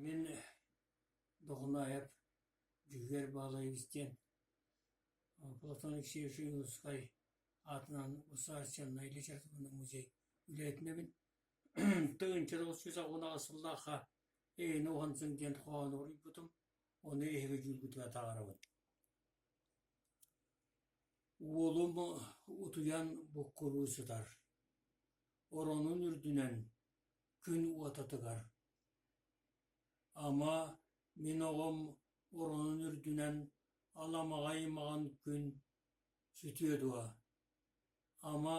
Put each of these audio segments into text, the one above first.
Мин Дохунаев Дьүһүөр Баһылайабыс диэн Платон Алексеевич Ойуунускай аатынан Государственнай литературнай музей үлэһитинэбин. 1998 сыллаахха «Эйэни уһансыҥ» диэн хоһоону уруйбутум, ону эһиги дьүүлгүтүгэр таһаарабын. Уолум утуйан буккуруу сытар, оронун үрдүнэн күн уотатыгар Ама, мин оҕом оронун үрдүнэн аламаҕай маҕан күн сүтүө дуо? Ама,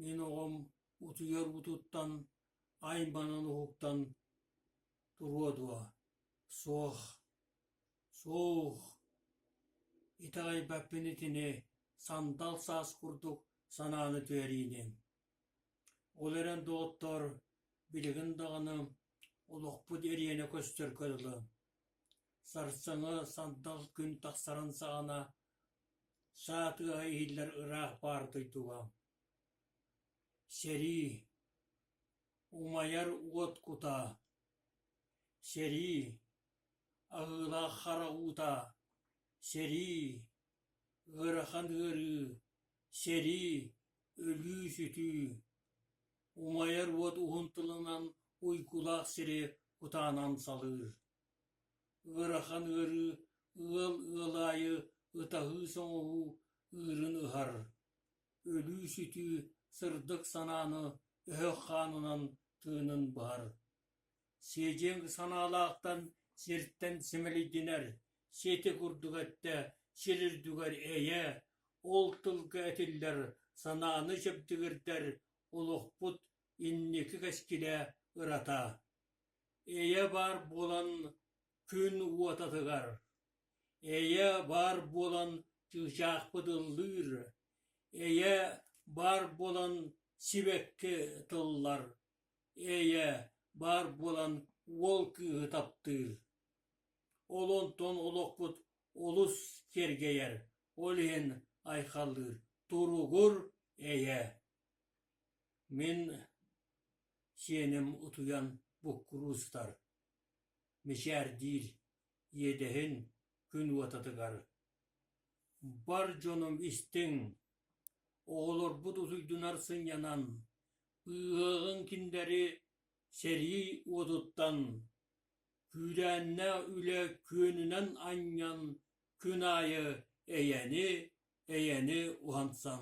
мин оҕом утуйар уутуттан айманан уһуктан туруо дуо? Суох, суох, итэҕэйбэппин итини сандал саас курдук санааны түһэриини. Ол эрэн, доҕоттоор, билигин даҕаны олохпут эриэнэ көстөргө дылы. Сарсыҥҥы сандал күн тахсарын саҕана саа тыаһа иһиллэр ыраах баар дойдуга. Сэрии, умайар уот кута, сэрии, аһыылаах хара уута, сэрии, ыарахан ыарыы, сэрии, өлүү-сүтүү, умайар уот уһун тылынан уйгулаах сири кутаанан салыыр. Ыарахан ыарыы ыал-ыал аайы ытаһыы-соҥоһуу ыырын ыһар, өлүү-сүтүү сырдык санааны өһөх хаанынан тыынын быһар. Сиэдьиэҥ санаалаахтан сиртэн симэлийдинэр, сити курдук эттэ сир үрдүгэр эйэ, ол тылга этиллэр санааны чэбдигирдэр олохпут инники кэскилэ ырата. Эйэ баар буолан күн уотатыгар, эйэ баар буолан чыычаахпыт ыллыыр, эйэ баар буолан сибэкки тыллар, эйэ баар буолан уол кыыһы таптыыр. Ол онтон олохпут олус киэргэйэр, ол иһин айхаллыыр туругур эйэ. Мин сиэним утуйан буккуруу сытар, мичээрдиир иэдэһин күн уотатыгар. Бар дьонум истиҥ, оҕолорбут утуйдунар сынньанан, ыһыаҕын кинилэри сэрии уотуттан, күүрээннээх үлэ күөнүнэн анньан күн аайы эйэни, эйэни уһансан.